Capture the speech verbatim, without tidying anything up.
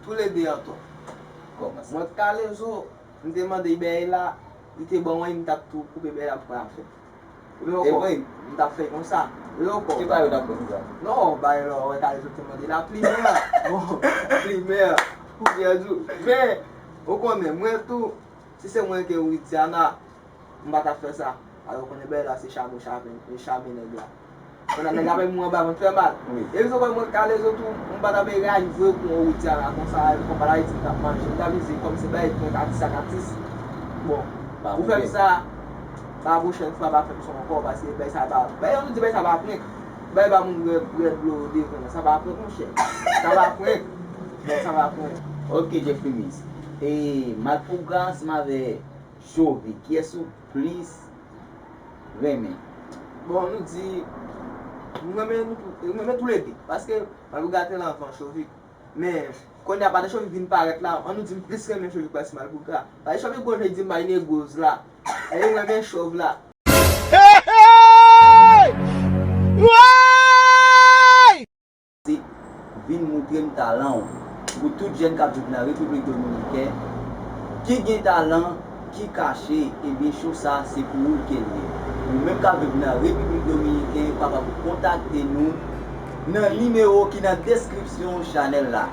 Toulede an tou. Kòman sa? Mwen, Kalezo, m te mande bèy la, li te ban mwen, m t ap tou koupe bèy la pou pa fè. Ou wè E kò? vre? M t ap fè konsa. Ou wè kò? Ki bagay ou t ap fè konsa? Non, bagay la, ou wè, Kalezo te mande la plimè. Bon, plimè. Pou byen di. Men, ou konnen, mwen tou, si se mwen ke Widiana, m pa t ap fè sa. Alò, konnen bèy la, se chame, chame, chame nèg la. Konnen nèg la menm mwen anba vant fè mal. Wi. E pi se mwen, Kalezo tou, m pa t ap reyaji vre pou yon Widiana konsa, konpa la di m t ap manje. M t ap di kòm se bèy prank atis ak atis. Bon, Pa ou fè m prank. Sa, pa pwochèn fwa, pa fè m sa ankò, paske bèy sa pa, bèy, nou di bèy sa pa prank. Bèy ba moun rèd, rèd dlo devan, sa pa prank, monchè. Sa pa prank. Non, sa pa prank. Ok, Jeffrey Miss. E Malpougra ansanm avè Chovik, kiyès ou plis renmen? Bon, nou di, m renmen nou tou, m renmen toulede. Paske Malpougra te lan anvan Chovik. Men, kounye a, pandan Chovik vin parèt la, an nou di m plis renmen Chovik pase Malpougra. Paske Chovik gon jan di m bay negoz la. E m renmen chòv la. Vin moutre m talan w. Pou tout jèn k ap viv nan Repiblik Dominiken, ki gen talan, ki kache, ebyen show sa se pou ou ke l ye. Ou menm k ap viv nan Repiblik Dominiken, ou kapab kontakte nou nan nimewo ki nan deskripsyon chanèl la.